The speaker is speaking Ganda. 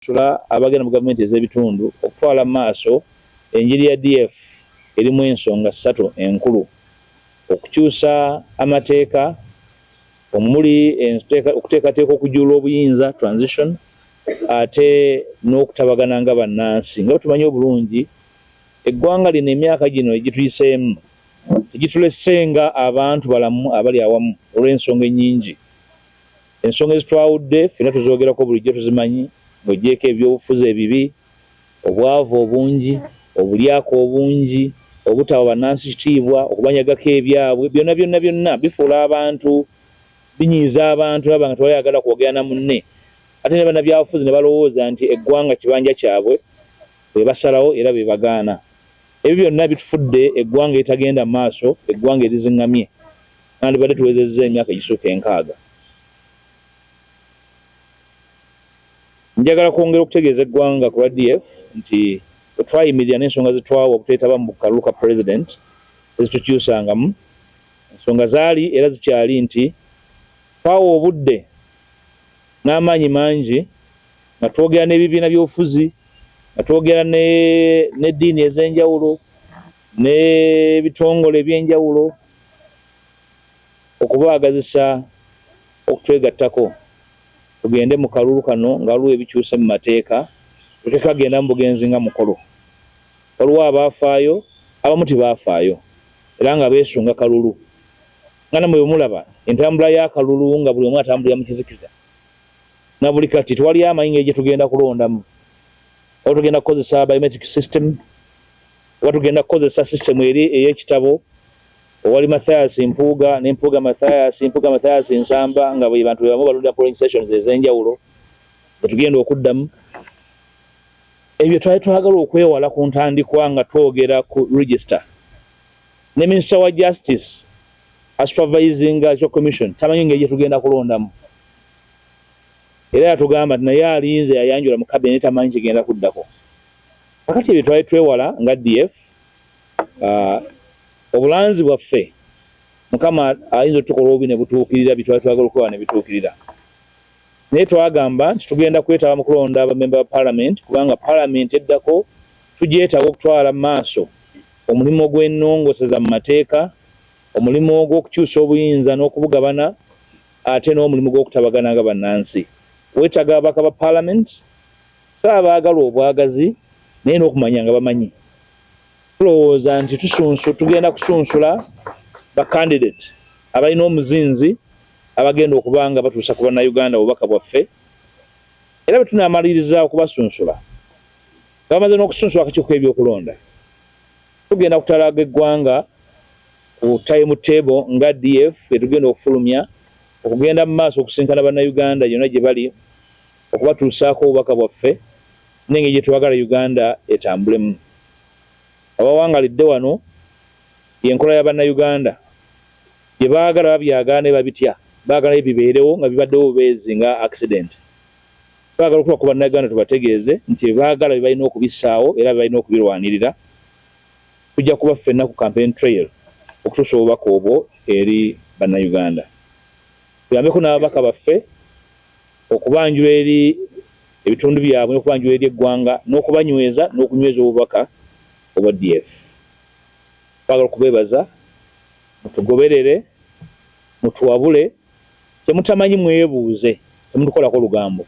Okusunsula abagenda mu gavumenti ez'ebitundu okutwala mu maaso enjiri ya DF erimu ensonga ssatu enkulu: okukyusa amateeka omuli okuteekateeka okujjulula obuyinza, transition, ate n'okutabagana nga bannansi. Nga bwe tumanyi obulungi, eggwanga lino emyaka gino egituyiseemu tegitulese nga abantu balamu abali awamu olw'ensonga ennyingi. Ensonga ezitwawudde ffenna tuzoogerako bulijjo tuzimanyi, ng'oggyeeko ebyobufuzi ebibi, obwavu obungi, obulyake obungi, obutawa bannansi kitiibwa, okubanyagako ebyabwe, byonna byonna byonna bifuula abantu, binyiiza abantu naba nga tewali ayagala kwogera na munne, ate ne bannabyabufuzi ne balowooza nti eggwanga kibanja kyabwe, be basalawo era be bagaana. Ebyo byonna bitufudde eggwanga eritagenda mu maaso, eggwanga erizingamye. Nandibadde tuwezezza emyaka egisukka 60. Njagala kwongera okutegeeza eggwanga ku lwa DF nti bwe twayimirira n'ensonga ze twawa obuteetaba mu kalulu ka Pulezidenti tezitukyusangamu. Ensonga zaali era zikyali nti twawa obudde n'amaanyi mangi nga twogera n'ebibiina by'obufuzi, nga twogera n'eddiini ez'enjawulo, n'ebitongole eby'enjawulo okubaagazisa okutwegattako tugende mu kalulu kano nga waliwo ebikyuse mu mateeka, tekagenda mu bugenzi nga mukolo. Waliwo abaafaayo, abamu tebaafaayo era nga beesunga kalulu. Nga nammwe bwe mulaba entambula y'akalulu nga buli omu atambulira mu kizikiza. Na buli kati tewali amanyi ngeri gye tugenda kulondamu. Oba tugenda kukozesa biometric system, oba tugenda kukozesa system eri ey'ekitabo owali Mathias Mpuuga ne Mpuuga Mathias, Mpuuga Mathias Nsamba, nga bwe bantu be bamu balondera polling stations ez'enjawulo zetugenda okuddamu. Ebyo twali twagala okwewala ku ntandikwa nga twogera ku register. Ne Minisita wa Justice asupervisinga Electoral Commission tamanyi ngeri gye tugenda kulondamu. Era yatugamba nti naye alinze yayanjula mu cabinet tamanyi kigenda kuddako. Kakati ebyo twali twewala nga DF, obulanzi bwaffe Mukama ayinza otukola obubi ne butuukirira bye twali twagala okwewala ne bituukirira. Naye twagamba nti tugenda kwetaba mu kulonda abamemba ba Palamenti kubanga Palamenti eddako tugyetaaga okutwala mu maaso omulimu gw'ennongoseza mu mateeka, omulimu ogw'okukyusa obuyinza n'okubugabana, ate n'omulimu gw'okutabagana nga bannansi. Weetaaga ababaka ba Palamenti si abaagala obwagazi naye n'okumanya nga bamanyi. Tulowooza nti tugenda kusunsula ba candidate abalina omuzinzi abagenda okuba nga batuusa ku bannayuganda obubaka bwaffe, era bwe tunaamaliriza okubasunsula nga bamaze n'okusunsula akakiiko k'ebyokulonda, tugenda kutalaaga eggwanga ku time table nga DF etugenda okufulumya okugenda mu maaso okusinkana bannayuganda yonna gye bali okubatuusaako obubaka bwaffe n'engeri gye twagala Uganda etambulemu. Abawangalidde wano y'enkola ya bannayuganda bye baagala babyagala ne babitya, baagala bibeerewo nga bibaddewo bubeezi nga accident. Twagala okutuuka ku bannayuganda tubategeeze nti bye baagala bye balina okubissaawo era bye balina okubirwanirira. Tujja kuba ffenna ku campaign trail okutuusa obubaka obwo eri bannayuganda. Tuyambeko n'ababaka baffe okubanjula eri ebitundu byabwe n'okubanjula eri eggwanga n'okubanyweza n'okunyweza obubaka obwa DF. Twagala okubeebaza, mutugoberere, mutuwabule, kye mutamanyi mwebuuze, temutukolako lugambo.